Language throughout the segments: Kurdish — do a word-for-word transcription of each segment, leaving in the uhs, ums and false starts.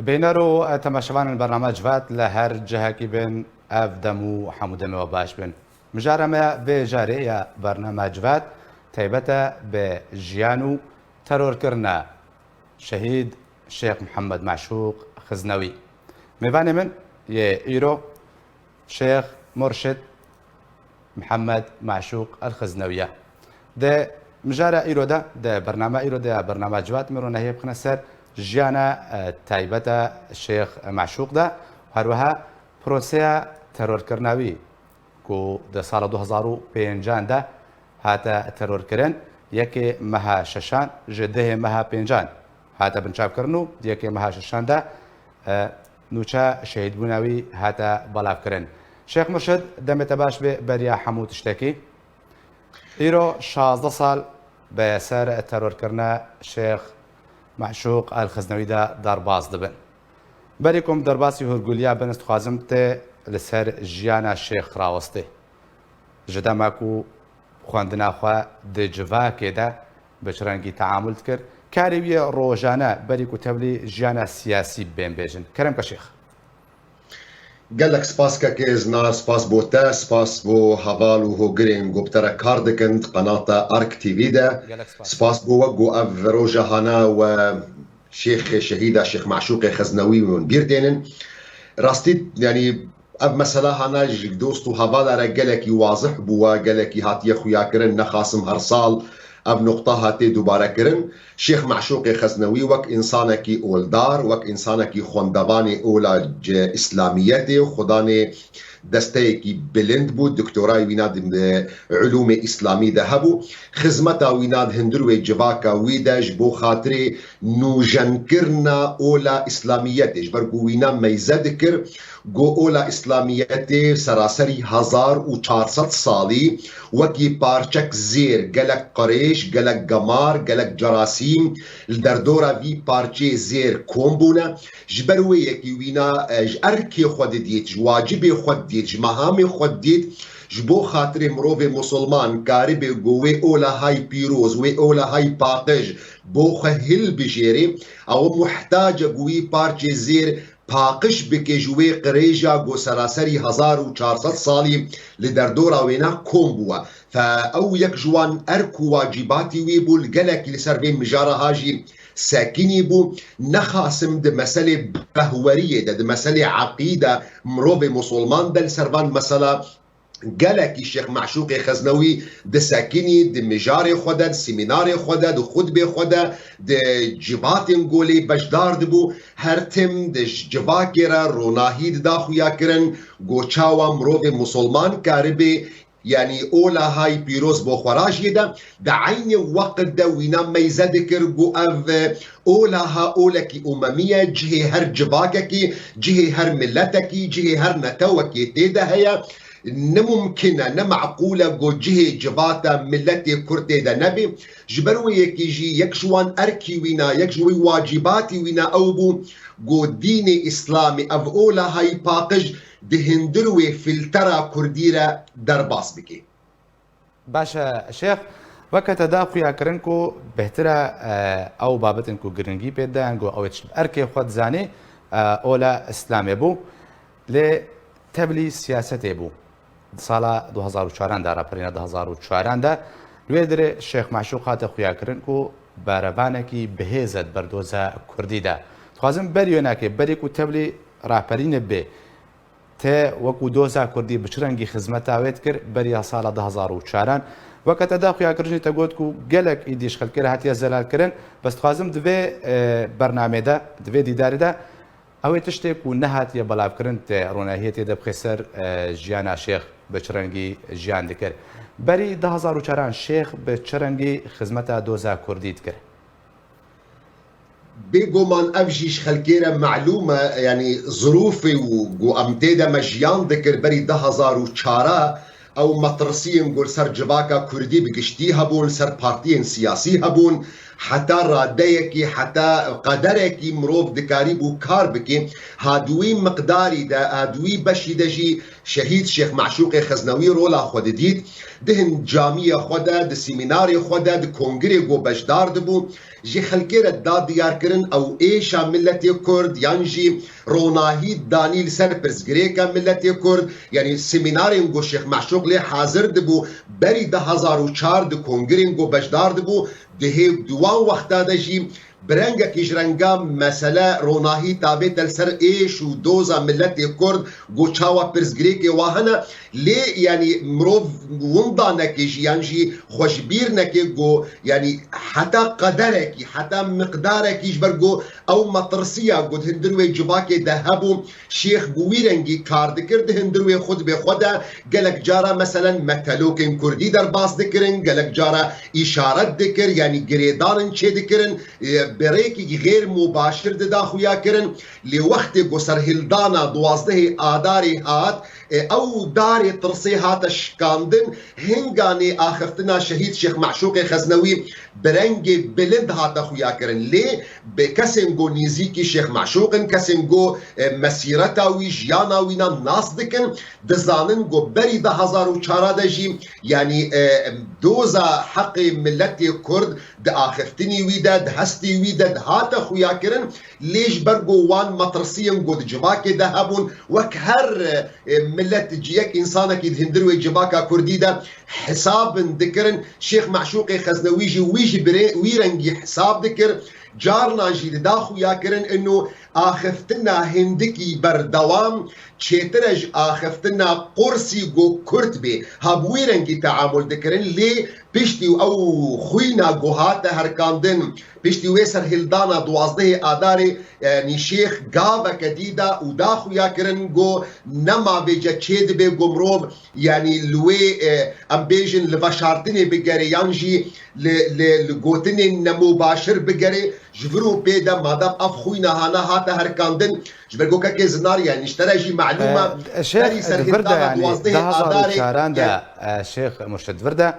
Bîner û temaşevanên bername Civat li her cihekî bin, ev dem û hemû demê we baş bin. Mijara me vê carê ya bername Civat taybet e bi jiyan û terorkirina şehîd Şêx Mihemed Meşûq Xiznewî. Mêvanê min yê îro Şêx Murşid Mihemed Meşûq El Xiznewî ye. Di mijara îro de, di bername îro de ya bername Civat, me ronahiyê bixine ser jiyana, e, taybet e Şêx Meşûq de, her wiha proseya terorkirina wî ku di sala du hezar û pêncan de hate terorkirin, yekê meha şeşan ji dehê meha pêncan hate binçavkirin û yekê meha şeşan de, e, nûçe şehîdbûna wî hate belavkirin. Şêx Murşid, demê te baş be beriya hemû tiştekî. Îro şazdeh sal bi ser terorkirina Şêx Meşûq El Xiznewî de derbas dibin. Berî ku em derbasî hûrgûliya bin, ez dixwazim te li ser jiyana Şêx rawestê. Ji dema ku xwendina xwe di civakê de bi çi rengî teamul dikir, karê wî yê rojane berî ku tevlî jiyana siyasî bên bêjin. Kerem ke Şêx. Gelek spas kekê Zinar, spas bo te, spas bo heval û hogirên ku bi te re kar dikin di qenata Ark T V de. Gelek spas. Spas bo we ku ev roja hana we Şêxê şehîda Şêx Meşûqê Xeznewî min bîr tênin. Rastî, yanî ev mesela hana ji dost û hevala re gelekî wazih bû, we gelekî hatiye xuyakirin, nexasim her sal ev nuqta hatiye dubare kirin. Şêx Meşûqê Xeznewî wek însanekî oldar, wek însanekî xwendevanê ola ci îslamiyetê û xwedanê desteyekî bilind bû, doktorayê wîna di, e, ulûmê îslamî de hebû. Xizmeta wîna di hundir wê civaka wî de ji bo xatirê nûjenkirina ola îslamiyetê, ji ber ku wîna meyze dikir, Go ola îslamiyetê seraserî hezar û çar sed salî wekî parçek zêr, gelek qirêj, gelek gemar, gelek cerasîm li derdora vî parçeyê zêr kom bûne. Ji ber wê yekî wîna, e, ji erkê xwe didît, ji wacibê xwe didît, ji mehamê xwe didît, ji bo xatirê mirovê musulman karibê go wê ola hay pîroz, wê ola hay paqij bo xwe hilbijêrê, ew muhtac e go wî parçê zêr paqij bike ji wê qirêja ku seraserî hezar û çar sed salî li derdora wêna kom bûwe. Fe ew yek ji wan erk û wacîbatî wî bû, li gelekî li ser vê mijara ha jî sekinî bû. Nexasim di meselê behweriyê de, di meselê eqîde mirovê musulman de li ser van mesela gelekî Şêx Meşûqê Xeznewî disekinî, di mijarê xwe de, di semînarê xwe de, di xutbê xwe de, di civatên golê beşdar dibû. Her tim di civakê re ronahî dida xuya kirin, go çawa mirovê musulman karibê, yanî ola hay pîroz bo xwe rajiyê de, di eynê weqt de wîna meyze dikir, go ev ola ha olekî umemî ye, cihê her civakekî, cihê her miletekî, cihê her netewekê tê de heye. Ne mumkin e, ne meqûl e ku cihê civata miletê Kurd tê de nebe. Ji ber wê yekê jî yek ji wan erkî wîna, yek ji wî wacîbatî wîna ew bû ku dînê Îslamî ev ola hay paqij di hundir wê filtera Kurdî re derbas bike. Baş e Şêx, weke te da xuya kirin ku bêhtir e, e, ew babetên ku giringî pê didayin ku ew ê tişt bi erkê xwe dizanî, e, ola Îslamê bû. Lê tevlî siyasetê bû. Di sala du hezar û çaran de, raperîna du hezar û çaran de, li wê dirê Şêx Meşûq hate xuyakirin ku berevanekî bihêz e di berdoza Kurdî de. Dixwazim berî wê nake, berî ku tevlî raperînê bê, te wekû doza Kurdî bi çi rengî xizmeta wê dikir beriya sala du hezar û çaran? Weke te da xuyakirin jî te got ku gelek îdî ji xelkê re hatiye zelalkirin. Bes dixwazim di vê, e, bernamê de, di vê dîdarê de, Ew ê tiştê ku nehatiye belavkirin te ronahiyê tê de bixê ser, e, jiyana Şêx bi çi rengî jiyan dikir. Berî du hezar û çaran Şêx bi çi rengî xizmeta doza Kurdî dikir? Bêguman ev jî ji xelkê re melûm e, yanî zirûfê û ku em tê de me jiyan dikir berî du hezar û çar a, ew metirsiyên ku li ser civaka Kurdî bi giştî hebûn, li ser partiyên siyasî hebûn, heta radeyekî, heta qederekî mirov dikarîbû kar bike. Ha di wî miqdarî de, ha di wî beşî de jî Şehîd Şêx Meşûqê Xeznewî rola xwe didît. Di hin camiyê xwe de, di semînarê xwe de, di kongirê ku beşdar dibû, ji xelkê re da diyarkirin ew êşa miletê Kurd yan jî ronahî danî li ser pirsgirêka miletê Kurd, yanî semînarên ku Şêx Meşûq lê hazir dibû, berî du hezar û çar di kongirên ku beşdar dibû, di hê-, di wan wexta de jî bi rengekî ji renga mesele ronahî tabête li ser êş û doza miletê Kurd, ku çawa pirsgirêkê wa hene, lê yanî mirov winda neke jî yan jî xwe ji bîr neke ku yanî heta qederekî, heta miqdarekî ji ber ku ew metirsiya ku di hundir wê civakê de hebû, Şêx bi wî rengî kar dikir, di hundir wê xutbê xwe de gelek cara meselen metelokên kurdî derbas dikirin, gelek cara îşaret dikir, yanî girêdanin çê dikirin, e, bi rêkî xêr mubaşir dida xuya kirin. Lê wextê ku serhildana duwazdehê Adarê hat, e, ew darê tirsê hate şikandin, hinganê axiftina Şehîd Şêx Meşûqê Xeznewî bi rengê bilind hate xuya kirin. Lê bi kesên ku nêzîkî Şêx Meşûq in, kesên ku, e, mesîreta wî, jiyana wî nan nas dikin, dizanin ku berî du hezar û çar de jî, yanî, e, doza heqê miletê Kurd di axiftinî wî de, di hestê wî de dihate xuya kirin. Lê ji ber ku wan metirsiyên ku di civakê de hebûn, wek her, e, milet ciyek însanekî di hundir wê civaka Kurdî de hesabin dikirin, Şêx Meşûqê Xeznewî jî wî ji birê wî rengî hesab dikir. Carna jî dida xuya kirin, ino axiftina hindikî berdewam çêtir e ji axiftina qursî ku Kurd bê. Ha bi wî rengî teamul dikirin, lê piştî ew xwîna ku hate herkandin, piştî wê serhildana duwazdehê Adarê, yanî Şêx gaveke dî da û da xuya kirin ku nema vêce çê dibe ku mirov, yanî li wê, e, em bêjin li veşartinê bigere yan jî li, li, li gotinên nemubaşir bigere, ji vir û pê de madem ev xwîna hana hate herkandin, ji ber ku kekê Zinar, yanî ji te re jî melûm e, E, Şêx, berî di vir de, serhildana yanî, duwazdehê du hezar û çaran de, Adarê, e, Şêx Murşid, vir de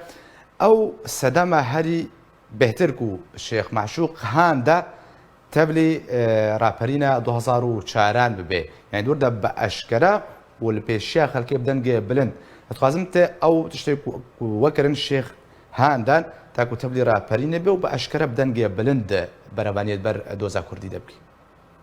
ew sedema herî bêhtir ku Şêx Meşûq han de tevlî, e, raperîna du hezar û çaran bibe. Yanî di wir de bi eşkere û li pêşiya xelkê bi dengê bilind. Ez dixwazim te ew tiştê ku, ku wekirin Şêx han dan, ta ku tevlî raperînê be û bi eşkere bi dengê bilind berevaniyê ber doza Kurdî de bikî.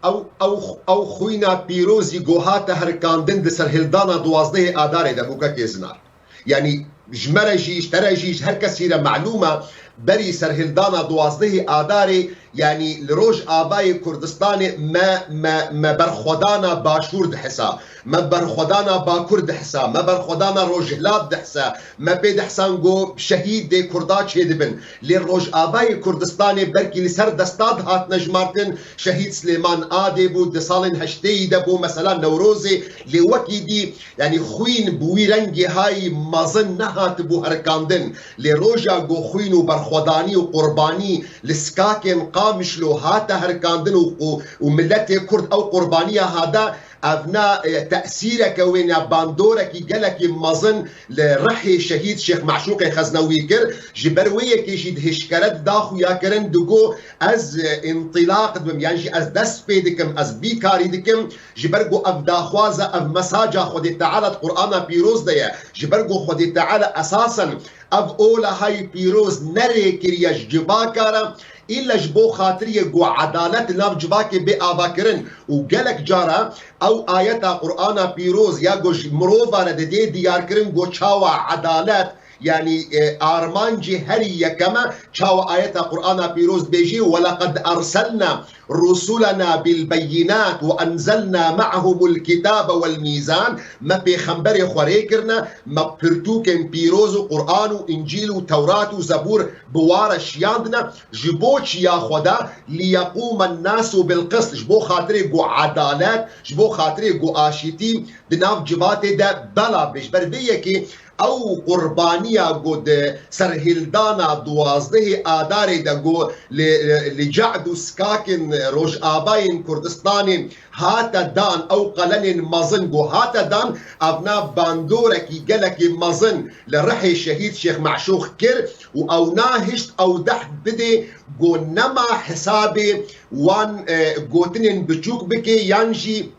Ew, ew, ew xwîna pîrozî ku hate herkandin di serhildana duwazdehê Adarê de bû, kekê Zinar. Yanî ji me re jî, ji te re jî, ji her kesî re melûm e, berî serhildana duwazdehê Adarê, yanî li Rojavayê Kurdistanê me, me, me berxwedana Başûr dihisa, me berxwedana Bakur dihisa, me berxwedana Rojhilat dihisa, me pê dihisan ku şehîdê Kurda çêdibin. Lê Rojavayê Kurdistanê belkî li ser desta dihatine jimartin, Şehîd Silêman Adê bû, di salên heştêyî de bû, mesela Newrozê, lê wekî dî, yanî xwîn bi wî rengê hayî mezin nehatibû herikandin. Lê roja ku xwîn û berxwedanî û qurbanî li skakên Qamişlo hate herikandin û, û, û miletê Kurd ew qurbaniya hada, ev na, e, tesîreke wê ne, bandorekî gelekî mezin li rihê şehîd Şêx Meşûqê Xeznewî kir. Ji ber wê yekê jî di hişkere de da xuya kirin, digo, ez, e, întilaq dibim, yan jî ez dest pê dikim, ez bîkarî dikim, ji ber ku ev daxwaza, ev mesaja Xwedê Teala di Qur'ana Pîroz de ye, ji ber ku Xwedê Teala esasen ev ola hay pîroz nerê kiriye ji civaka re, îlle ji bo xatiriyê ku edalet li nav civakê bê avakirin û gelek cara ew ayeta Qur'ana Pîroz ya ku ji mirova re didê diyarkirin ku çawa edalet, yanî, e, armancê herî yekem e, çawa ayeta Qur'ana Pîroz dibêjî, "Weleqed erselna rusulena bil beyinat ve enzelna ma'humul kitabe vel mîzan." Me pêxemberê xwe rê kirine, me pirtûkên pîroz û Qur'an û Încîl û Tewrat û Zebûr bi wa re şiyandine. Ji bo çiya xwe de, "Liyequmen nasu bil qist", ji bo xatirê ku edalet, ji bo xatirê ku aşîtî di nav civatê de bela be. Ji ber vê yekê ew qurbaniya ku di serhildana duwazdehê Adarê de ku li, li, li cehd û skakên Rojavayên Kurdistanê hate dan, ew qelenên mezin ku hate dan, ev na bandorekî gelekî mezin li rihê Şehîd Şêx Meşûq kir û ew nahişt ew deh bidê ku nema hesabê wan, e, gotinên biçûk bike yan jî,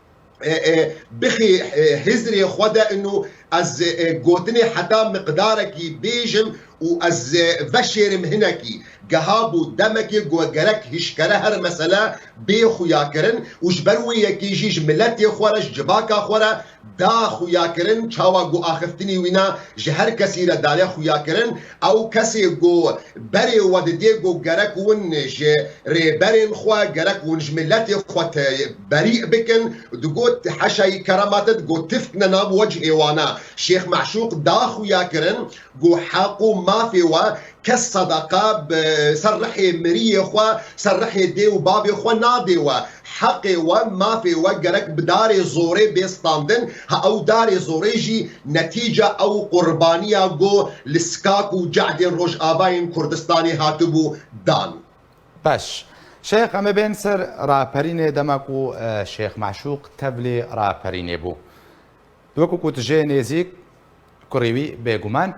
e, e, bixê, e, hizrê xwe de inu ez, e, gotinê heta miqdarekî bêjim û ez, e, veşêrim hinekî. Geha bû demekê ku gerek hişkere her mesele bê xuyakirin û ji ber wê yekê jî ji miletê xwe re, ji civaka xwe re da xuyakirin, çawa ku axiftinî wîna ji her kesî re daye xuyakirin, ew kesê ku berê we didê ku gerek win ji rêberên xwe, gerek win ji miletê xwe te berî bikin, digot heşayî keremate, digot tifk ne nav wecihê wana. Şêx Meşûq da xuyakirin ku heq û mafê we kes sedeqa bi ser rihê miriyê xwe, ser rihê dê û bavê xwe nadê we. Heqê we, mafê we gerek bi darê zorê bê standin, ha ew darê zorê jî netîca ew qurbaniya ku li Skak û Cehdên Rojavayên Kurdistanê hatibû dan. Baş. Şêx, em ê bên ser raperînê, dema ku, e, Şêx Meşûq tevlî raperînê bû. Wekî ku tu jê nêzîk, kurê wî bêguman,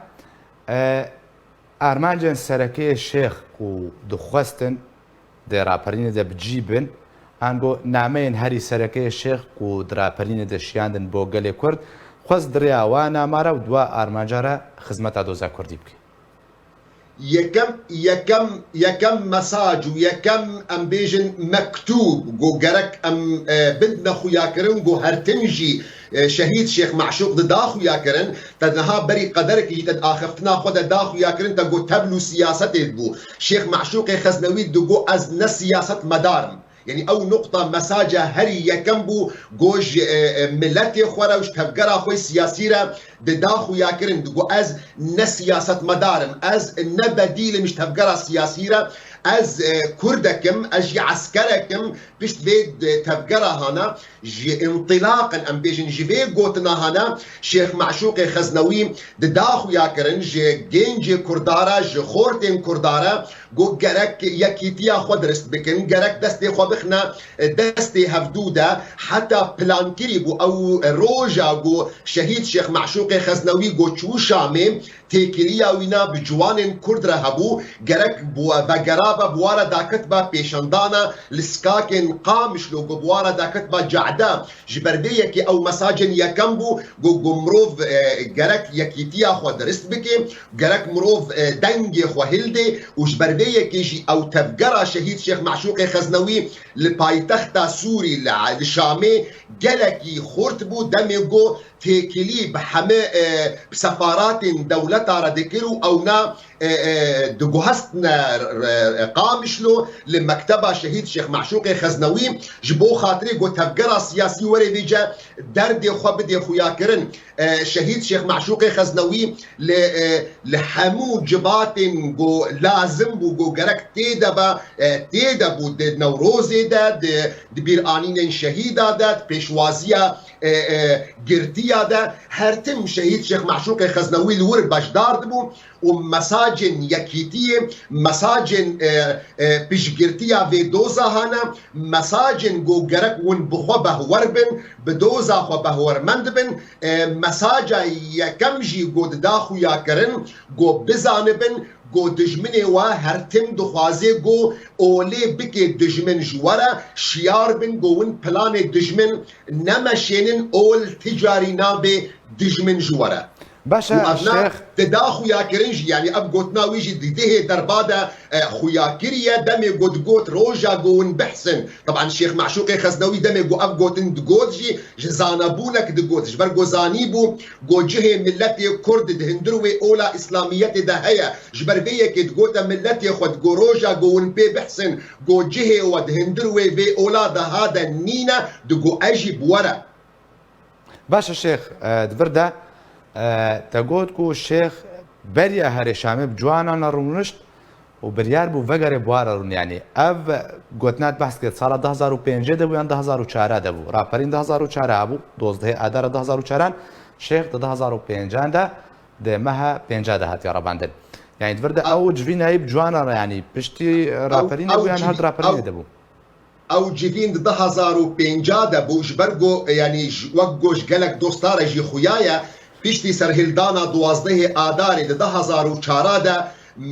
e, armancên sereke yê Şêx ku dixwestin di raperînê de bi cî bin, ango nameyên herî sereke yê Şêx ku di raperînê de şiyandin bo gelê Kurd, xwest di rêya wa namara û di wa armanca re xizmeta doza Kurdî bike. Yekem, yekem, yekem mesaj û yekem, em bêjin, mektûb ku gerek em, e, bidine xuyakirin ku her tim jî, e, Şehîd Şêx Meşûq dida xuyakirin, te niha berî qederekî jî te di axiftina xwe de da xuyakirin, te got tevl û siyasetê dibû. Şêx Meşûqê Xeznewî digot, ez ne siyasetmedar im. Yanî ew nuqta mesaja herî yekem bû, ku ji, e, e, miletê xwe re û ji tevgera xwe siyasî re dida xuyakirin. Digot, ez ne siyasetmedar im, ez ne bedîl im ji tevgera siyasî re, ez, e, Kurdek im, ez jî eskerek im, pişt vê, e, tevgera hana, ji întilaqin, em bêjin, ji vê gotina hana, Şêx Meşûqê Xeznewî dida xuyakirin, ji gencê Kurda re, ji xortên Kurda re, Got, gerek yekîtiya xwe dirist bikin, gerek destê xwe bixine, e, destê hevdû de. Heta plankirî bû ew roja ku Şehîd Şêx Meşûqê Xeznewî ku çû Şamê, têkiliya wîna bi ciwanên Kurd re hebû, gerek bi we vegera be, bi wa re daketibe pêşandana li Skakên Qamişlo ku bi wa re daketibe Cehde. Ji ber vê yekê ew mesajên yekem bû, ku, ku mirov, e, gerek yekîtiya xwe dirist bike, gerek mirov, e, dengê xwe hildê û ji ber vê yekê jî ew tevgera Şehîd Şêx Meşûqê Xeznewî li paytexta Sûrî, li, li Şamê gelekî xurt bû, demê ku têkilî bi heme, e, bi sefaratên dewleta re dikir û ew na, e, e, diguhestine, e, e, Qamişlo li mekteba Şehîd Şêx Meşûqê Xeznewî ji bo xatirê ku tevgera siyasî were vêce derdê xwe bidê xuyakirin. E, Şehîd Şêx Meşûqê Xeznewî li, e, li hemû civatên ku lazim bû, ku gerek tê de be, e, tê de bû, di Newrozê de, di, di bîranînên şehîda de, di pêşwaziya, e, e, girtiya de, her tim Şehîd Şêx Meşûqê Xeznewî li wir beşdar dibû û mesajên yekîtiyê, mesajên, e, e, piştgirtiya vê doza hane, mesajên ku gerek hûn bi xwe behwer bin, bi doza xwe behwermend bin. E, mesaja yekem jî ku dida xuyakirin, ku bizanibin, ku dijminê we her tim dixwaze ku olê bike dijmin ji we re, şiyar bin ku hûn planê dijmin nemeşênin, ol ti carî nabe dijmin ji we re. Baş e, û ev na Şêx. Dida xuyakirin jî, yanî ev gotina wî jî di dihê derba de, e, xuya kiriye, demê ku digot roja ku hûn bihsin. Teban Şêx Meşûqê Xeznewî demê ku ev gotin digot jî ji zanebûnek digot. Ji ber ku zanîbû ku cihê miletê Kurd di hundir wê ola Îslamiyetê de heye. Ji ber vê yekê digote miletê xwe, digot roja ku hûn pê bihsin, ku cihê we di hundir wê vê ola de hate nîne, digot ez jî bi we re. Baş e Şêx, e, di vir de, e, te got ku Şêx beriya herê Şamê bi ciwanan re rûnişt û biryar bû vegere bi wan re rûn. Yanî ev gotina tu behs kir, sala du hezar û pêncê de bû yan du hezar û çar de bû? Raperîn du hezar û çar hebû, dozdehê Adara du hezar û çaran, Şêx di du hezar û pêncan de, di meha pênca de hatiye rebandin. Yanî di vir de ew civînayî bi ciwanan re, yanî piştî raperînê bû yan her di raperînê de bû? Ew civîn di du hezar û pênca de bû, ji ber ku, yanî, ji, wek ku ji gelek dostan re jî xuya ye, piştî serhildana duwazdehê Adarê di du hezar û çar de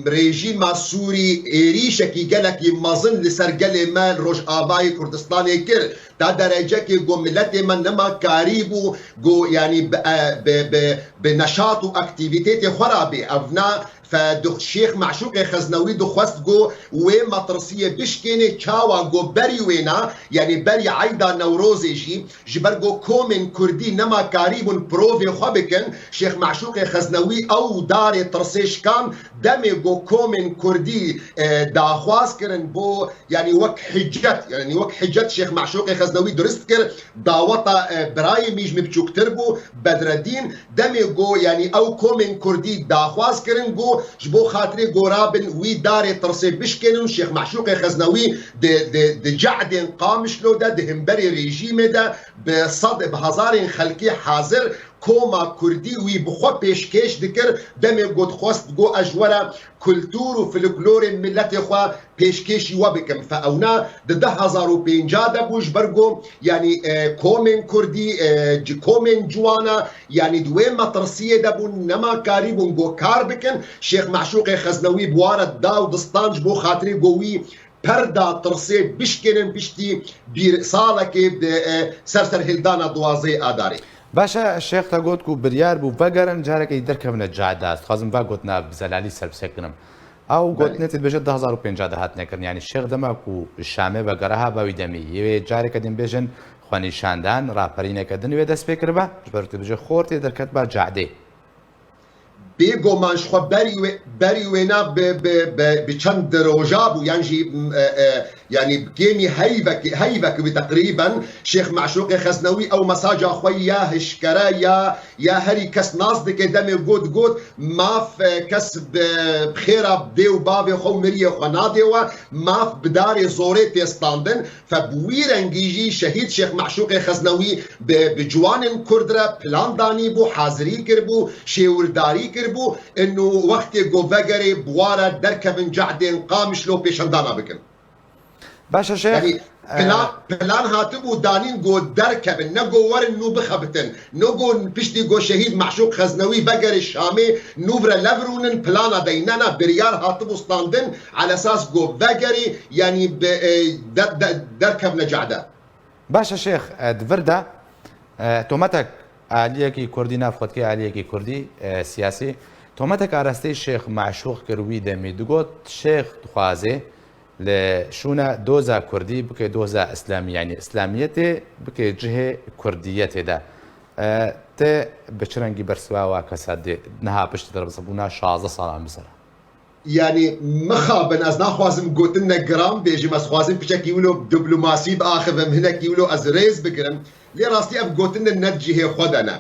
rejîma Sûrî êrîşekî gelekî mezin li ser gelê me li Rojavayê Kurdistanê kir. Ta derecekê ku miletê me nema karî bû, ku, yanî, bi, e, bi, bi, bi neşat û aktîvîtetê xwe re bê. Ev na Fe di Şêx Meşûqê Xeznewî dixwest ku wê metirsiyê bişkênê, çawa ku berî wêna, yanî berî eyda Newrozê jî, ji ber ku komên Kurdî nema karîbûn provê xwe bikin, Şêx Meşûqê Xeznewî ew darê tirsê şikand, demê ku komên Kurdî, e, daxwaz kirin bo, yanî wek hicet, yanî wek hicet Şêx Meşûqê Xeznewî durist kir, daweta, e, birayê min ji min biçûktir bû, Bedreddîn, demê ku, yanî, ew komên Kurdî daxwaz kirin ku ji bo xatirê ku rabin wî darê tirsê bişkênin, Şêx Meşûqê Xeznewî di, di, di cehdên Qamişlo de, di hemberê rejîmê de bi sed, bi hezarên xelkê hazir koma Kurdî wî bi xwe pêşkêş dikir, demê ku dixwest ku ez ji we re kultur û folklorên miletê xwe pêşkêşî we bikim. Fe ewna di du hezar û pênca de bû, ji ber ku, yanî, e, komên Kurdî, e, ci-, komên ciwana, yanî di wê metirsiyê de bûn, nema karîbûn ku kar bikin. Şêx Meşûqê Xeznewî bi wa re da û distan ji bo xatirê ku wî perda tirsê bişkênin piştî bîr salekê di, e, ser serhildana duwazdehê Adarê. Baş e, Şêx te got ku biryar bû vegerin, carekê dî derkevine cade. Ez dixwazim va gotina bi zelalî ser bi sekinim. Ew Belê. Gotinê tê dibêje du hezar û pênca de hatine kirin. Yanî Şêx dema ku Şamê vegere ha ba wî demî. Yê wê careke din bêjin xwenîşandan, raperîneke din wê dest pê kiribe. Ji ber ku dibêje xortê derketba cadê. Bêguman ji xwe berî wê, berî wêna bi, bi, bi, bi çend roja bû, yan jî, m, e, e, yanî bi kêmî heyvek, heyvek wî teqrîben Şêx Meşûqê Xeznewî ew mesaja xwe ya hişkere ya, ya herî kes nas dike demê got, got, maf, e, kes bi, bi xêra dê û bavê xwe û miriyê xwe nadê we, maf bi darê zorê tê standin. Fe bi wî rengî jî şehîd Şêx Meşûqê Xeznewî bi, bi ciwanên Kurd re plan danîbû, hazirî kiribû, şêwirdarî kiribû, ino wextê ku vegerê bi wa re derkevin cehdên Qamişlo pêşendana bikin. Baş e Şêx, yanî, e, plan, plan hatibû danîn ku derkevin, ne ku werin nû bixebitin, ne ku piştî ku şehîd Meşûq Xeznewî vegerê Şamê nû vire lev rûnin plana dey. Ne, ne, biryar hatibû standin, elesas ku vegerî, yanî bi, e, de, de, derkevne cade. Baş e Şêx, e, di vir de, e, tometek aliyekî Kurdî, nav xwe dikê aliyekî Kurdî, e, siyasî, tometek arasteyî Şêx Meşûq kir wî demî. Digot, Şêx dixwaze li şûna doza Kurdî bike doza Îslamî, yanî Îslamiyetê bike cihê Kurdiyetê de. E, te bi çi rengî bersiva wa kesa dê niha piştî derbasbûna şazdeh salan bi ser? Yanî mixabin, ez naxwazim gotinine giran bêjim, ez xwazim piçekî wilo diplomasî biaxivim, hinekî wilo ez rêz bigirim. Lê rastî ev gotinine ne di cihê xwe de ne.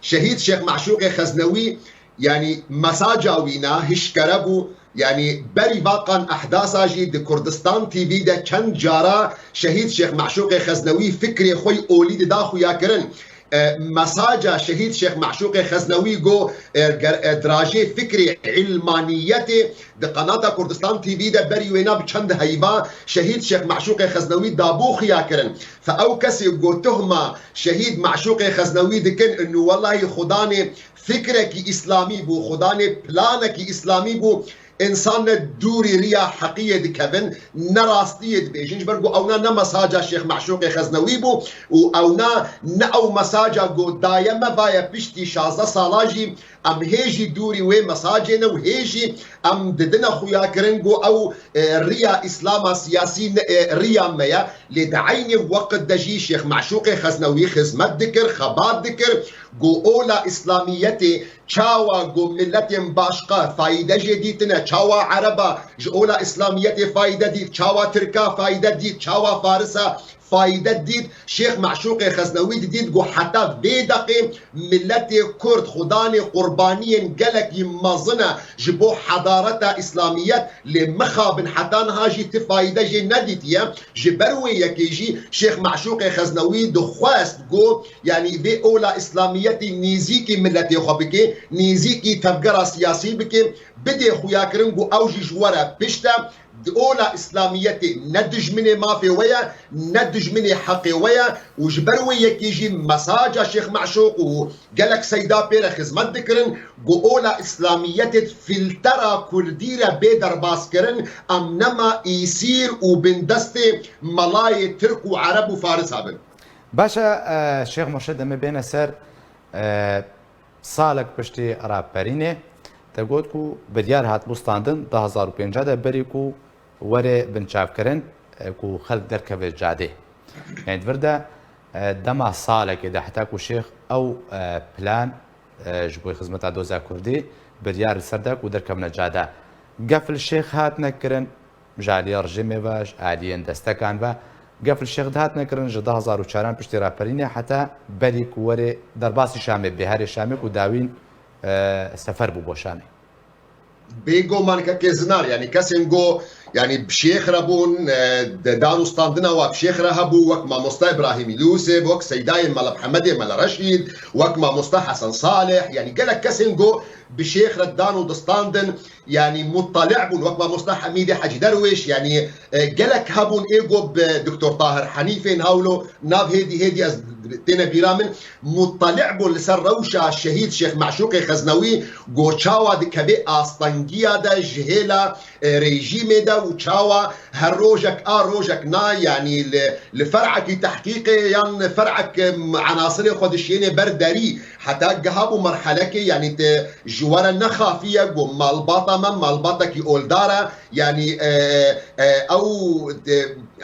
Şehîd Şêx Meşûqê Xeznewî, yanî mesaja wî na hişkere bû. Yanî berî vaqan ehdasa jî di Kurdistan T V de çend cara Şehîd Şêx Meşûqê Xeznewî fikrê xwe yî olî dida xuyakirin. E, mesaja şehîd Şêx Meşûqê Xeznewî go, e, ger-, e, dirajê fikrê îlmaniyetê di qenata Kurdistan T V de berî wêna bi çend heyva şehîd Şêx Meşûqê Xeznewî dabû xuya kirin. Fe ew kesê go tuhma şehîd Meşûqê Xeznewî dikin, inu wellahî xudanê fikrekî îslamî bû, xudanê planekî îslamî bû, Însan ne dûrî riya heqiyê dikevin, ne rastiyê dibêjin, ji ber ku ewna ne mesaja Şêx Meşûqê Xeznewî bû û ewna ne ew mesaja ku daye me vaye piştî şazdeh sala jî em hê jî dûrî wê mesajê ne û hê jî em didine xuyakirin ku ew, e, riya Îslama siyasî ne, e, riya me ye. Lê di eynî weqt de jî Şêx Meşûqê Xeznewî xizmet dikir, xebat dikir ku ola Îslamiyetê Çawa ku miletên başqa fayde jê dîtine, çawa Ereba ji ola Îslamiyetê fayde dît, çawa Tirka fayde dît, çawa Farisa fayde dît, Şêx Meşûqê Xeznewî didît ku heta vê deqê miletê Kurd xudanê qurbaniyên gelekî mezin e ji bo hedareta Îslamiyet, lê mixabin heta niha jî ti fayde jê nedîtiye. Ji ber wê yekê jî Şêx Meşûqê Xeznewî dixwest ku Yanî vê ola Îslamiyetî nêzîkî miletê xwe bike, nêzîkî tevgera siyasî bike, bidê xuyakirin ku ew jî ji we re pişt e, Di ola Îslamiyetê ne dijminê mafê we ye, ne dijminê heqê we ye û ji ber wê yekê jî mesaja Şêx Meşûq û gelek seyda pê re xizmet dikirin, ku ola Îslamiyetê filtera Kurdî re bê derbas kirin, em nema îsîr û bindestê melayê Tirk û Ereb û Farisa bin. Baş e, e, Şêx Murşid, em ê bêne ser, e, salek piştî raperînê, te got ku biryar hatibû standin du hazar û pêncî de, berî ku were binçavkirin, e, ku xelk derkeve cadê. Yani di vir de, e, dema salekê de heta ku Şêx ew, e, plan, e, ji bo xizmeta doza Kurdî biryar li ser da ku derkevine cade. Gef li Şêx hatine kirin, ji aliyê rejîmê ve, ji aliyên destekan ve. Gef li Şêx dihatine kirin ji du hazar û çaran piştî raperînê heta berî ku were derbasî Şamê, bêherê Şamê ku dawîn, e, sefer bû bo Şamê. Bêguman kekê Zinar, yani kesên go, yani bi Şêx re bûn, e, de dan û standina wa bi Şêx re hebû, wek mamosta Îbrahîm Yûsif, wek seydayên Mela Mihemedê, Mela Reşîd, wek mamosta Hesen Salih, yani gelek kesên go bi Şêx re dan û distandin, yani muttali' bûn, wek mamosta Hemîdê Hecî Derwêş, yani, e, gelek hebûn ê go bi Doktor Tahir Henîfên hawlo nav hêdî hêdî ez têne bîra min, muttali' bûn li ser rewşa şehîd Şêx Meşûqê Xeznewî, go çawa dikeve astengiya de ji hêla, e, rejîmê de û çawa her rojek a rojek na, yani li, li fer'ekî tehqîqê yan fer'ek, e, enasirê xwe dişênê ber derî, heta giha bû merhelekê, yani te ji we re nexafiye, go malbata me malbatekî oldar e, yani, e, e, ew, e,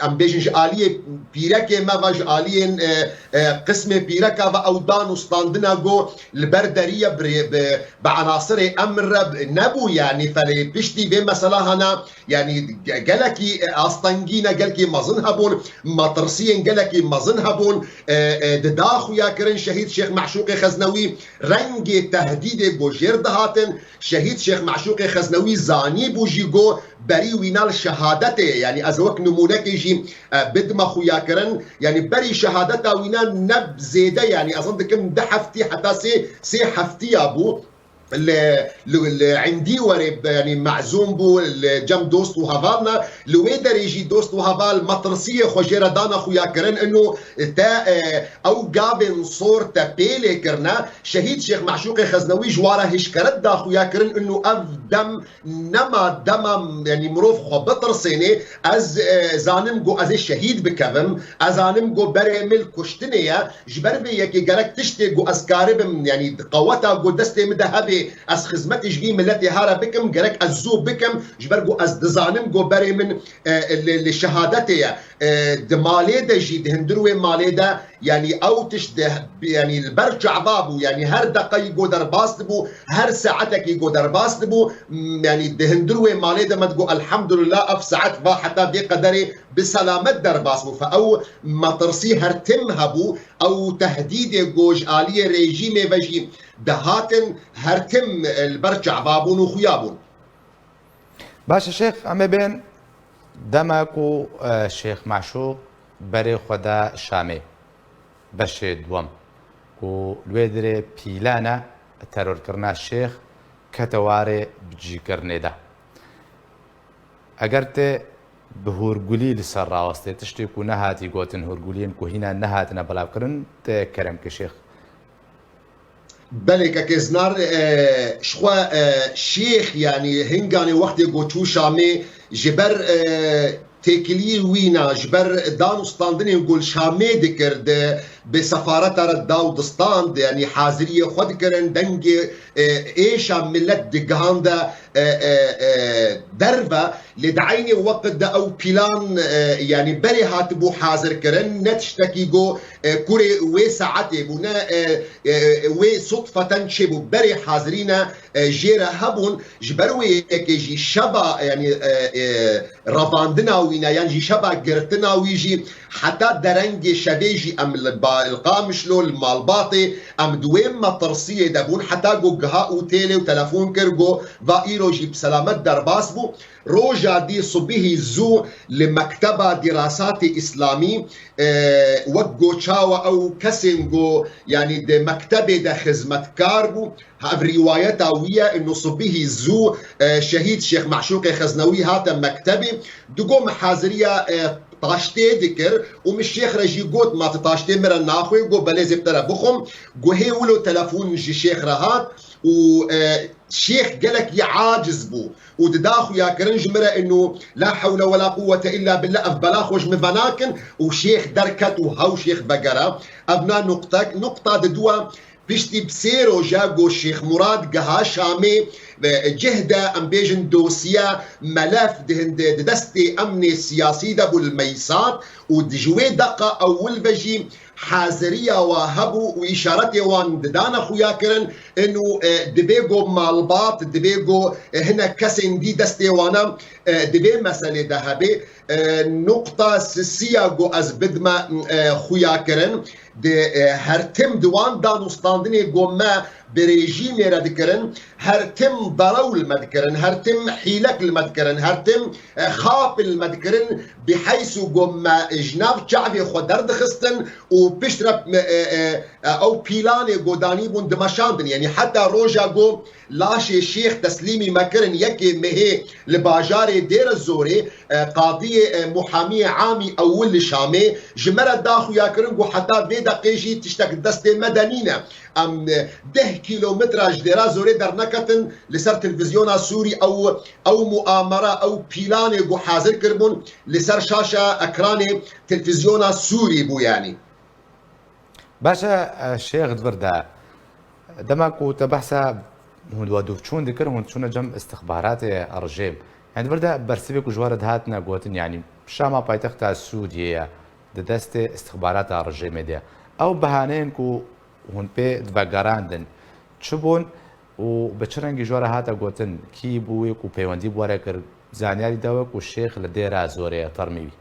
em bêjin ji aliyê pîrekê me ve, ji aliyên, e, e, qismê pîreka ve ew dan û standina go li ber derî ye bi, bi, bi enasirê emir re bi, nebû, yani felê piştî vê mesela hana, yani ge-, gelekî, e, astengîne, gelkî mezin hebûn, metirsiyên gelekî mezin hebûn, e, e, dida xuya kirin şehîd Şêx Meşûqê Xeznewî, rengê tehdîdê go jêr dihatin, şehîd Şêx Meşûqê Xeznewî zanîbû jî go berî wîna li şehadetê ye. Yani ez wek nimûnekê jî, e, bidime xuyakirin. Yani berî şehadeta wîna ne zêde, yani ez dikim du heftî heta sê, sê heftiya bû. Li, li, li indî werê, yani mezûm bû, li cem dost û hevalna. Li wê derê jî dost û heval metirsiyê xwe jê re dane xuyakirin. Ino te, e, ew gavên sor te pê lê kirine. Şehîd Şêx Meşûqê Xeznewî ji wa re hişkeret da xuyakirin. Ino ev dem nema dema, yani mirov xwe bitirsênê, ez, e, zanim ku ez ê şehîd bikevim, ez zanim ku berê min li kuştinê ye, ji ber vê yekê gerek tiştê ku ez karibim, yani qeweta ku destê min de hebe, ez xizmetê ji vî miletê ha re bikim, gerek ez zû bikim, ji ber ku ez dizanim ku berê min, e, li, li şehadetê ye. E, di malê de jî, di hundir wê malê de, yani ew tişt de, yani li ber çava bû, yani her deqeyî go derbas dibû, her saetekî go derbas dibû, m-, yani di hundir wê malê de me digo, elhamdulillah, ev saet va heta vê qederê bi selamet derbas bû. Fe ew metirsî her tim hebû, ew tehdîdê go ji aliyê rejîmê ve jî dihatin, her tim, e, li ber çava bûn û xuya bûn. Baş e Şêx, em ê bên dema ku, e, Şêx Meşûq berê xwe da Şamê, beşê duwem, ku li wê dirê pîlana terorkirina Şêx kete warê bicîkirinê de. Eger te bi hûrgulî li ser rawestê, tiştê ku nehatî gotin, hûrguliyên ku hîna nehatine belavkirin, te kerem ke Şêx. Belê kekê Zinar, e, ji xwe, e, Şêx, yanî hinganê wextê ku çû Şamê ji ber, e, têkiliyê wîna, ji ber dan û standinên ku li Şamê dikir, di, bi sefareta re da û distand, yanî haziriyê xwe dikirin, dengê, e, êşa milet digihande, e, e, e, derve. Lê di eynê weqt de ew pîlan, e, yanî berê hatibû hazirkirin, ne tiştekî ku, e, kurê wê saetê bû, ne, e, e, wê sudfeten çêbû, berê hazirîne, e, jê re hebûn. Ji ber wê yekê jî şeva, yanî, e, e, revandina wî ne, yan jî şeva girtina wî jî heta derengê şevê jî em li ba-, li Qamişlo, li malbatê, em di wê metirsiyê de bûn, heta ku giha otêlê û telefon kir, got, va îro jî bi selamet derbas bû. Roja dî sibihî zû li Mekteba Dirasatê Îslamî, e, wek got çawa ew kesên ku, yanî di mektebê de xizmetkar bû, ev rîwayeta wî ye, ino sibihî zû, e, şehîd Şêx Meşûqê Xeznewî hate mektebê, digo min haziriya, e, taştê dikir û min şêx re jî got, ma tu taştê min re naxwê? Got, belê, zê bi te re bixwim. Got, hê wilo telefon ji şêx re hat û, e, şêx gelekî aciz bû û dida xuyakirin ji min re, ino la hewle wela quwwete illa billah, ev bela xwe ji min venakin, û şêx derket û hew şêx vegera. Ev na nuqtek, nuqta diduwa, piştî bi sê roja ku Şêx Murad giha Şamê, e, cih de, em bêjin dosiye, melef di hinde, di destê emnê siyasî de bû li meysat û di ji wê deqa ewil ve jî haziriya wa hebû û îşaretê wan didane xuyakirin, ino, e, dibê ku malbat, dibê ku, e, hinek kesên dî destê wana, e, di vê meselê de hebe. E, nuqta sisiya ku ez bidme, e, xuyakirin, di, e, her tim di wan danûstandinê ku me bi rejîmê re dikirin, her tim darew li me dikirin, her tim hîlek li me dikirin, her tim, e, xap li me dikirin, bi heysû ku me ji nav çavê xwe derdixistin û pişt re, e, e, e, ew pîlanê ku danîbûn dimeşandin. Yanî heta roja ku laşê şêx teslîmî me kirin yekê mehê li bajarê Dêrezorê, e, qadiyê, e, muhamiyê amî ewil li Şamê ji me re da xuyakirin ku heta vê deqê jî tiştek destê me de nîne. Em, e, deh kîlometra ji Dêrezorê derneketin, li ser televîzyona Sûrî ew, ew muamera, ew pîlanê ku hazir kiribûn, li ser şaşa ekranê televîzyona Sûrî bû, yanî. Baş e, e, Şêx, di vir de, dema ku te behsa hûn di we dûvçûn dikir, hûn çûne cem istixbaratê rejîm. Yani di vir de bersivê ku ji we re dihatine gotin, yani Şama paytexta Sûriyê ye, di destê istixbarata rejîmê de ye. Ew behaneyên ku hûn pê divegerandin, çi bûn û bi çi rengî ji we re hate gotin, kî bû wê ku peywendî bi we re kir, zanyarî da we ku Şêx li Dêra Zorê ye, termî wî?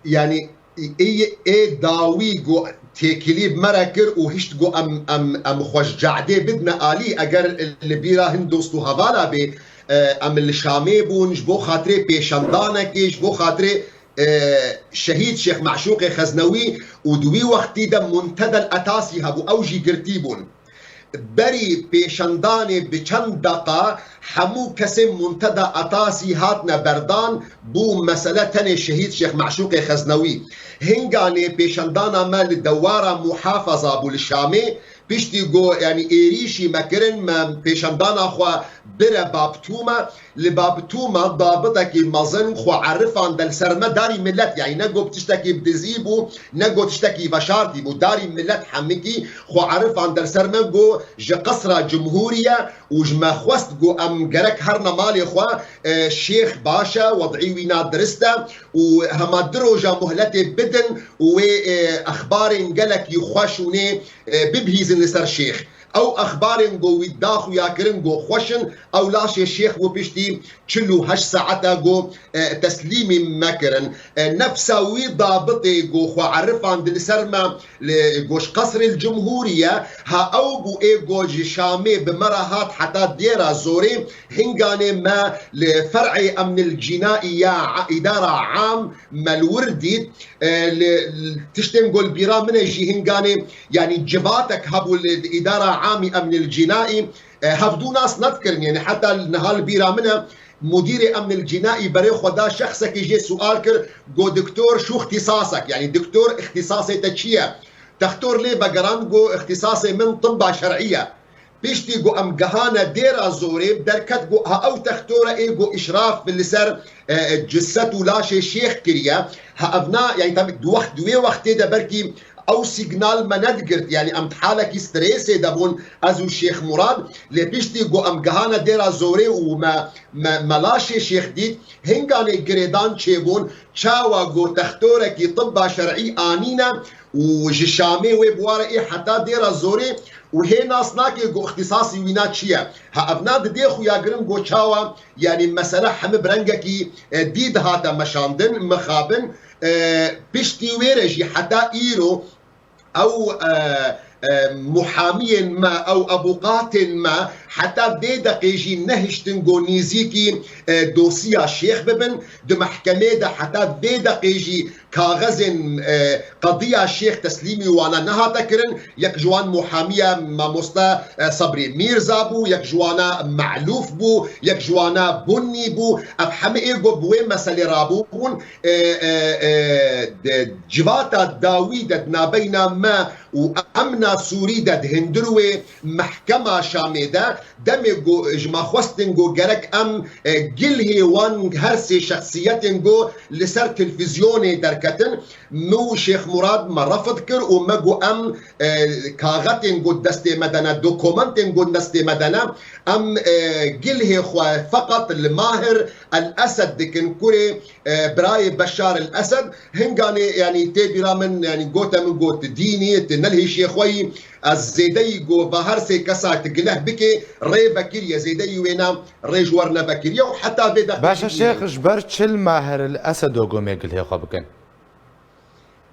Yanî ê, ê dawî ku têkilî bi me re kir û hişt ku em, em, em xwe ji cadê bidine alî, eger li bîra hin dost û hevala bê, e, em li Şamê bûn, ji bo xatirê pêşendanekê, ji bo xatirê, e, şehîd Şêx Meşûqê Xeznewî û di wî wextî de Muntedel Etasî hebû, ew jî girtî bûn. Berî pêşendanê bi çend deqa hemû kesên Munteda Etasî hatine berdan, bû mesele tenê şehîd Şêx Meşûqê Xeznewî. Hinganê pêşendana me li dewara muhafaza bû li Şamê, piştî ku, yanî, êrîşî me kirin, me pêşendana xwe bire Babtûme, li Babtûme dabitekî mezin xwe erifande li ser me, darî milet, yanî ne got tiştekî bi dizî bû, ne got tiştekî veşartî bû, darî milet hemikî xwe erifande li ser me, got ji Qesra Cumhûrî ye û ji me xwest, got em gerek herine malê xwe, e, şêx baş e, wedî wî na dirist e û hema du roja muhletê bidin û wê, e, exbarên gelekî xweş û nê, e, bibihîzin li ser şêx. Ew exbarên ku wî da xuyakirin ku xweş in, ew laşê şêx bû piştî çil û heşt saeta ku, e, teslîmî me kirin. E, nefsa wî dabitê ku xwe erifand li ser me, li, ku ji Qesrê Cumhûrî ye, ha ew bû ê ku ji Şamê bi me re hat heta Dêra Zorê, hinganê me li fer'ê emnil cînaî ya îdara am me li wir dît. E, li, li tiştên ku li bîra min e jî hinganê, yanî civatek hebû li, li îdara amî emnil cînaî, e, hevdû nas nedikirin. Yanî heta niha li bîra min e, mudîrê emnil cînaî berê xwe da şexsekî jê sual kir, got, "Doktor, şu ixtîsasek, yanî doktor, ixtîsasê te çi ye?" Textor lê vegerand, got, "Ixtîsasê min tibba şer'î ye." Piştî ku em gehane Dêra Zorê, derket ku ha ew textora ê ku îşraf li ser, e, e, ciset û laşê şêx kiriye. Ha ev na, yanî tabi di wext, di wê wextê de belkî ew sîgnal me nedigirt, yanî em di halekî stresê de bûn, ez û Şêx Murad, lê piştî ku em gehane Dêra Zorê û me, me, me laşê şêx dît, hinganê girêdan çêbûn, çawa ku textorekî tibba şer'î anîne, û ji Şamê wê bi wa re ê heta Dêra Zorê û hê nas nake ku îxtîsasî wîna çi ye. Ha ev na didê xuyakirin ku çawa, yanî mesele hemi bi rengekî, e, dî dihate meşandin, mixabin, e, piştî wê re jî heta îro ew, e, e, muhamiyên me, ew ebûqatên me heta vê deqê jî nehiştin ku nêzîkî, e, dosiya şêx bibin. Di mehkemê de heta vê deqê jî kaxezên, e, qediya Şêx teslîmî wana nehate kirin. Yek ji wan muhamiya mamoste, e, Sebrî Mîrza bû, yek ji wana Me'lûf bû, yek ji wana Bunnî bû. Ev hemî ê ku bi wê meselê rabûbûn, e, e, e, di civata dawî de di navbeyna me û emna Sûrî de di hundir wê mehkema Şamê de demê ku ji me xwestin ku gerek em, e, gilhê wan her sê şexsiyetên ku li ser televîzyonê derketin, min û Şêx Murad me refd kir û me got em, e, kaxetên ku destê me de ne, dokumentên ku destê me de ne, em, e, gilhê xwe feqet li Mahir El Esed dikin, kurê, e, birayê Beşar El Esed. Hinganê, yanî tê bîra min, yanî gote min got, dînî, tu nelhêşiyê xwe yî, ez zêdeyî got, va her sê kesa tu gileh bikê, rê vekiriye, zêdeyî wêna rê ji wer nevekiriye û heta vê deqê Baş e jî Şêx, ji ber çi li Mahir El Esedo got em ê gilhê xwe bikin?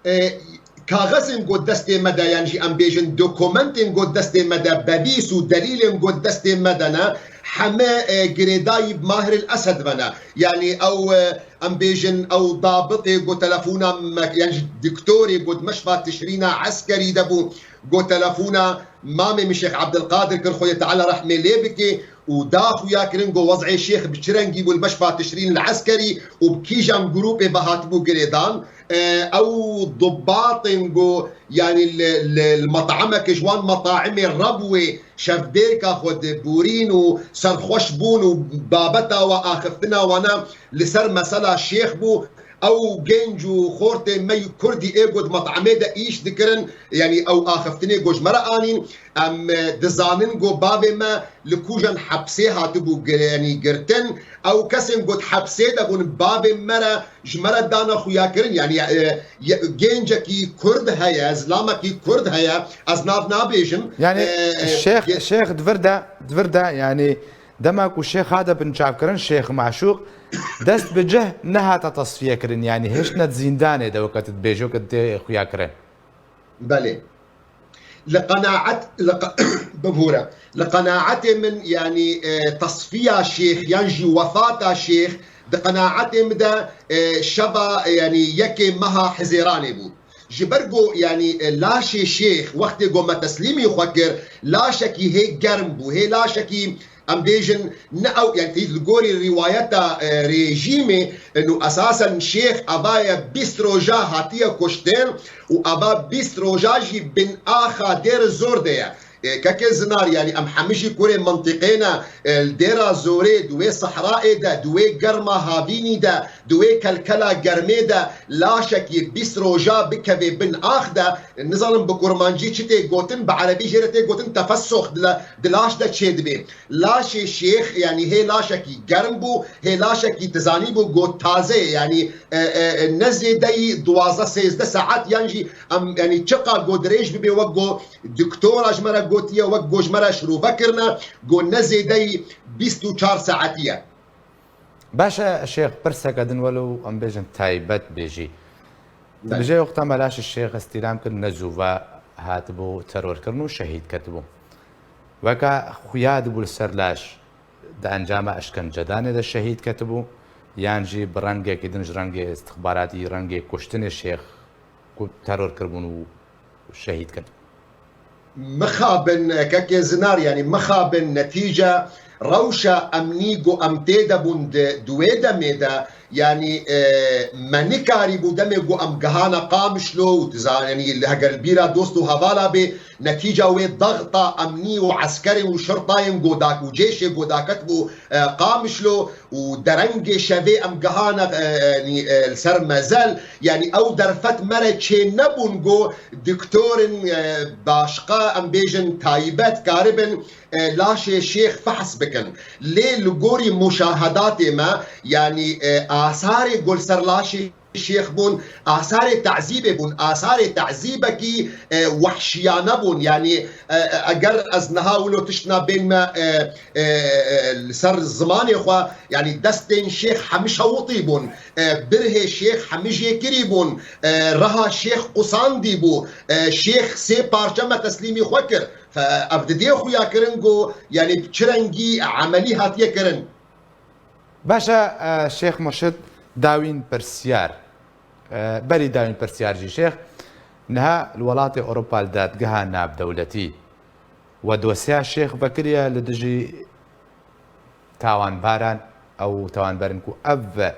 E, kaxezên got destê me de, yan jî em bêjin dokumentên got destê me de, bevîs û delîlên got destê me de ne, heme, e, girêdayî bi Mahir El Esed ve ne. Yanî ew, e, em bêjin ew dabitê got telefona me, yan jî doktorê got meşfa tişrîna eskerî de bû, got telefona mamê min Şêx Ebdilqadir kir, Xwedê Teala rehmê lê bike, û da xuya kirin ku wez'ê şêx bi çi rengî bû li meşfa tişrîn li eskerî û bi kîjan grûpê ve hatibû girêdan. E, ew dubatên ku, yanî li, li, li met'ameke ji wan met'aimê re bûyê, şevbêrka xwe dibûrîn û serxweş bûn û babeta we axiftina wana li ser mesela şêx bû. Ew genc û xortê me yî kurdî ê ku di met'amê de îş dikirin, yanî ew axiftinê ku ji me re anîn, em, e, dizanin ku bavê me li kûjan hepsê hatibû gir-, yanî girtin. Ew kesên ku di hepsê de bûn bavê me re, ji me re dane xuyakirin. Yanî, e, ye-, gencekî kurd heye, zilamekî kurd heye, ez nav nabêjim. Yanî, e, e, şêx, ge- şêx di vir de, di vir de, yanî, dema ku şêx hate binçavkirin, Şêx Maşûq, dest bi cih nehate tesfiyekirin, yanî hiştine di zîndanê de, weke tu dibêjî, weke tê xuyakirin. Belê. Li qenaet, li qe-, bibûre. Li qenaetê min, yanî, e, tesfiya şêx, yan jî wefata şêx, di qenaetê min de, e, şeva, e, yanî yekê meha Hizêranê bû. Ji ber ku, yanî, e, laşê şêx wextê ku me teslîmî xwe kir, laşekî hê germ bû, hê laşekî, em bêjin, ne ew, yanî, tê li gorî rîwayeta, e, rejîmê, e, nû esasen şêx ava ye bîst roja hatiye kuştin û ava bîst roja jî bin axa Dêr Zor de ye. E, kekê Zinar, yanî em hemî jî kurê mintîqê ne, e, li Dêra Zorê, di wê sehraê de, di wê germa havînî de, di wê kelkela germê de, laşekî bîst roja bikevê bin ax de, nizanim bi kurmancî çi tê gotin, bi erebî jê re tê gotin tefessox, di la-, di laş de çêdibê. Laşê şêx, yanî hê laşekî germ bû, hê laşekî dizanî bû, got taze ye, yanî, e, e, e, ne zêdeyî duwazdeh sêzdeh saet, yan jî em, yanî çiqa got dirêj bibê, wek got doktora ji me re gotiye, wek got ji me re şirove kirine, got ne zêdeyî bîst û çar saetî ye. Baş e, şêx, pirseke din welo em bêjin taybet bêjî. Belê. Dibêje wexta me laşê şêx îstîlam kir, ne zû ve hatibû terorkirin û şehîd ketibû. Weke xuya dibû li ser laş, di encama eşkencedanê de şehîd ketibû, yan jî bi rengekî din, ji rengê istixbaratî, rengê kuştinê şêx ku teror kiribûn û şehîd ketibûn. Mixabin, kekê Zinar, yanî mixabin netîce rewşa emnî ku em tê de bûn di, di wê demê de, yanî, e, me nikarîbû demê ku em gihana Qamişlo û diza-, yanî heger li bîra dost û hevala bê, netîca wê dexta emnî û eskerên û şirtayên ku dak û cêşê ku daket bû, e, Qamişlo û derengê şevê em gihana, e, e, yanî, e, li ser mezel, yanî ew derfet me re çê nebûn ku doktorin, e, başqa em bêjin taybet karibin, e, laşê şêx fehs bikin. Lê li gorî muşahedatê me, yanî, e, asarê ku li ser laşê şêx bûn, asarê tezîbê bûn, asarê tezîbekî, e, wehşiyane bûn. Yanî, e, e, eger ez niha wilo tiştna bên me, e, e, e, li ser zimanê xwe, yanî destên şêx hemî şewitî bûn, e, birhê şêx hemî jêkirî bûn, e, reha şêx qusandî bû, e, şêx sê parçe me teslîmî xwe kir. Fe-, ev didê xuya kirin ku, yanî bi çi rengî emelî hatiye kirin. Baş e, e, Şêx Murşid, dawîn pirsyar. E, berî dawîn pirsiyar jî şêx, niha li welatê Ewropa li dadgeha navdewletî we dosyeya şêx vekiriye li dijî tawanbaran, ew tawanberên ku ev,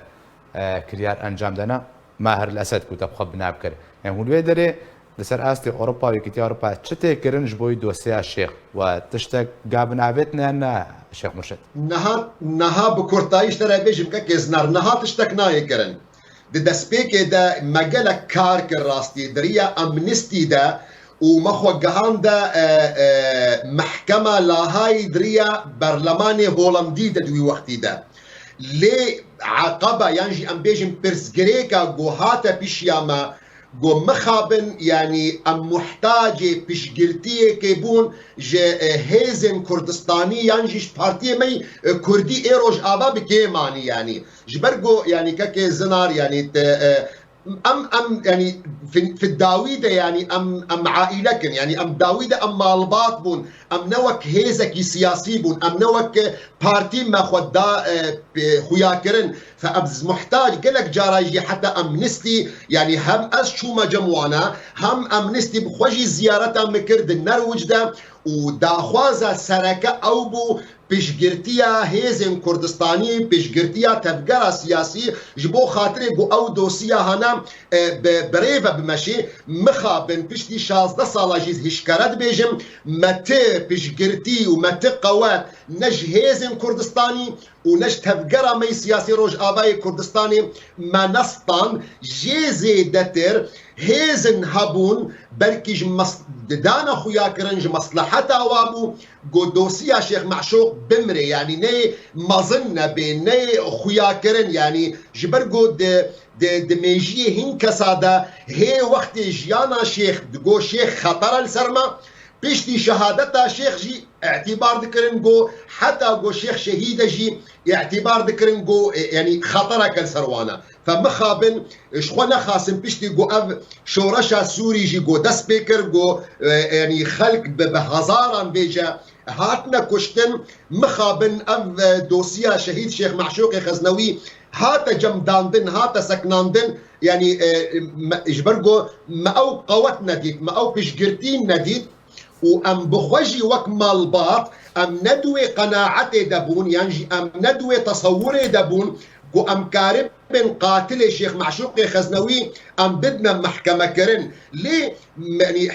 e, kiryar encam dana, Maher El-Esed ku te bi xwe bina bikir. Yanî hûn wê derê li ser astê Ewropa, Yekîtiya Ewropa çi tê kirin ji bo wî dosyeya şêx? We tiştek gabin avêtine yan na, Şêx Murşid? Niha, niha bi kurtayî ji te re bêjim, kekê Zinar, niha tiştek nayê kirin. Di destpêkê de me gelek kar kir rastî, di riya amnistî de û me xwe gihande, e, e, mehkema Lahayî di riya berlemanê Holandî de di wî wextî de. Lê eqeba yan jî em bêjin pirsgirêka ku hate pişiya me, ku mixabin, yanî em muhtacê piştgirtiyêkê bûn ji, e, hêzên Kurdistanî yan jî ji partiyê me yî, e, Kurdî ê Rojava bi kêm anî yanî. Ji ber ku, yanî, kekê Zinar, yanî, te, e, em, em, yanî, fi, fi dawî de, yanî, em, em aîlek in, yanî, em dawî de em malbat bûn, em ne wek hêzekî siyasî bûn, em ne wek partî me xwe da, e, pe-, xuya kirin. Fe ez muhtac gelek cara jî heta amnistî, yanî, hem ez çûme cem wana, hem amnistî bi xwe jî ziyareta min kir di Nerwic de û daxwaza sereke ew bû, piştgirtiya hêzên Kurdistanî, piştgirtiya tevgera siyasî ji bo xatirê ku ew dosya hene, e, bi, bi rê ve bimeşê. Mixabin piştî şazdeh sala jî hişkare dibêjim, me ti piştgirtî û me ti qewet ne ji hêzên Kurdistanî û ne ji tevgera me yî siyasî Rojavayê Kurdistanê me nestan, jê zêdetir hêzin hebûn, belkî ji mes-, didana xuya kirin ji mesleheta wan bû, ku dosiya Şêx Meşûq bimire, yanî neyê mezin nebe, neyê xuya kirin, yanî ji ber ku di, di, di mêjiyê hin kesa de hê wextê jiyana Şêx, digo Şêx xeter e li ser me, piştî şehadeta Şêx jî îtîbar dikirin ku heta ku Şêx şehîd e jî îtîbar dikirin ku, e, yanî xetereke li ser wan e. Fe mixabin, e, ji xwe nexasin piştî ku ev şoreşa Sûrî jî ku dest pê kir, ku, e, yanî xelk bi, bi hezaran bêje hatine kuştin, mixabin ev, e, dosiya şehîd Şêx Meşûqê Xeznewî hate cemdandin, hate seknandin, yanî, e, me, ji ber ku me ew qewet nedît, me ew piştgirtî nedît. Û em bi xwe jî wek malbat, em ne di wê qenaetê de bûn, yan jî em ne di wê tesewurê de bûn ku em karibin qatilê Şêx Meşûqê Xeznewî em bidine mehkemekirin. Lê, yanî,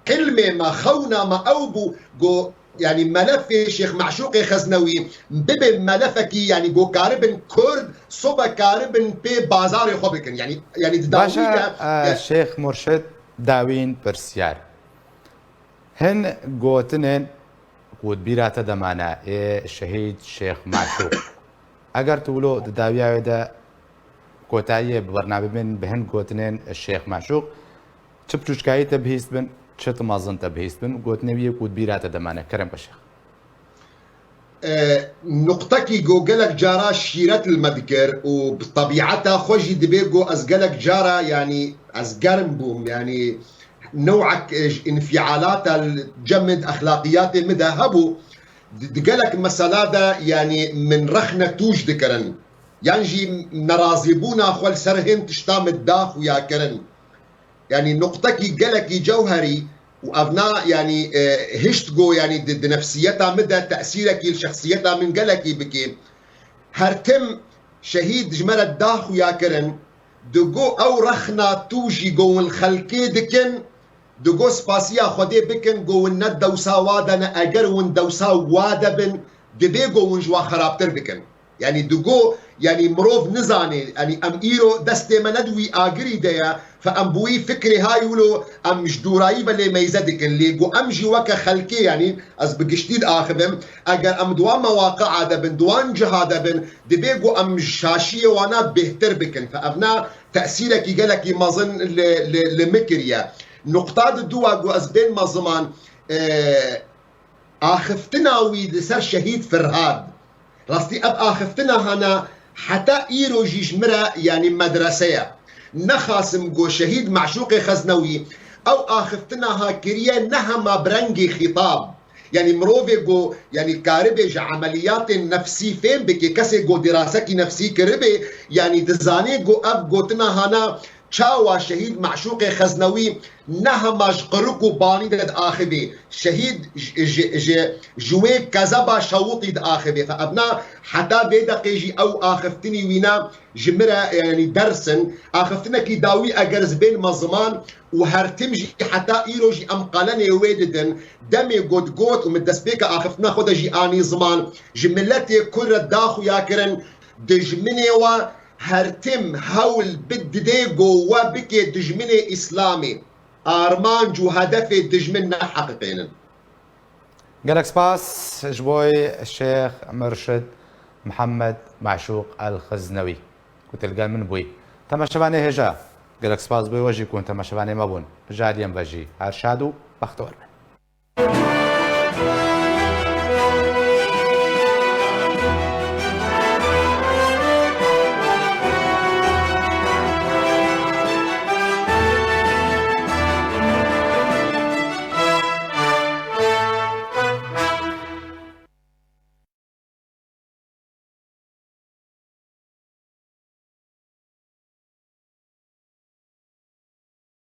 hilmê me, xewna me ew bû ku, yanî, melefê Şêx Meşûqê Xeznewî bibe melefekî, yanî, ku karibin Kurd sobe karibin pê bazarê xwe bikin. Yanî, yanî di dawî de, e, Şêx Murşid, dawîn pirsiyar. Hin gotinên ku di bîra te de mane ê şehîd Şêx Meşûq. Eger tu wilo di dawiya wê de kotayiyê bi bernamê bin, bi hin gotinên Şêx Meşûq, çi piçûçkayî te bihîst bin, çi tu mezin te bihîst bin, gotinê wî yê ku di bîra te de mane. Kerem ke Şêx. E, nuqtekî ku gelek cara şîret li me dikir û bi tebîeta xwe jî dibê ku ez gelek cara, yanî ez germ bûm, yanî newek, e, ji înfialata li cem min, exlaqiyatê min de hebû. Di, di gelek mesela de, yanî min rexne tûj dikirin. Yan jî nerazîbûna xwe li ser hin tişta min daxuya kirin. Yanî nuqtekî gelekî cewherî û ev na, yanî, e, hişt go, yanî di, di nefsiyeta min de tesîrekî li şexsiyeta min gelekî bikê. Her tim şehîd ji me re daxuya kirin, digo ew rexna tû jî go hûn xelkê dikin, digo spasiya Xwedê bikin go hûn ne dewsa wa de ne, eger hûn dewsa wa de bin, dibê go hûn ji wa xerabtir bikin. Yanî digo, yanî mirov nizane, yanî em îro destê me ne di wî agirî de ye, fe em bi wî fikrê hay wilo em ji dûrayî ve lê meyze dikin. Lê ku em jî weke xelkê, yanî ez bi giştî diaxivim, eger em di wan mewaqia de bin, di wan ciha de bin, dibê ku em ji şaşiyê wana bêhtir bikin. Fe ev na tesîrekî gelekî mezin li, li, li min kiriye. Nuqta di dû a ku ez bên meziman, e, axiftina wî li ser şehîd Firhad. Rastî ev axiftina hana heta îro jî ji min re, yanî medrese ye. Nexasim ku şehîd Meşûqê Xeznewî ew axiftina ha kiriye ne hema bi rengê xîtab. Yanî mirovê ku, yanî karibê ji emeliyatên nefsî fêm bike, kesê ku dirasekî nefsî kiribe, yanî dizane ku ev gotina hana Çawa şehîd Meşûqê Xeznewî ne hema ji Qirûk û Banî de diaxivê, şehîd ji, ji, ji, ji wê kezeba Şewitî diaxivê. Fe evna heta vê deqê jî ew axiftinî wîna ji min re, yanî dersin. Axiftinekî dawî eger ez bênme ziman û her tim jî heta îro jî em qalenê wê didin. Demê got got û min destpêka axiftina xwe de jî anî ziman. Ji miletê Kurd re da xuya kirin, dijminê we her tim hewl bididê ku we bike dijminê Îslamê. Armanc û hedefê dijmin neheqiqênin. Gelek spas ji bo Şêx Mirşid Mihemed Meşûq El Xiznewî ku tu li gel min bûyî. Temaşevanê hêja, gelek spas bo we jî ku hûn temaşevanê me bûn. Ji aliyê me ve jî her şad û bextewar bin.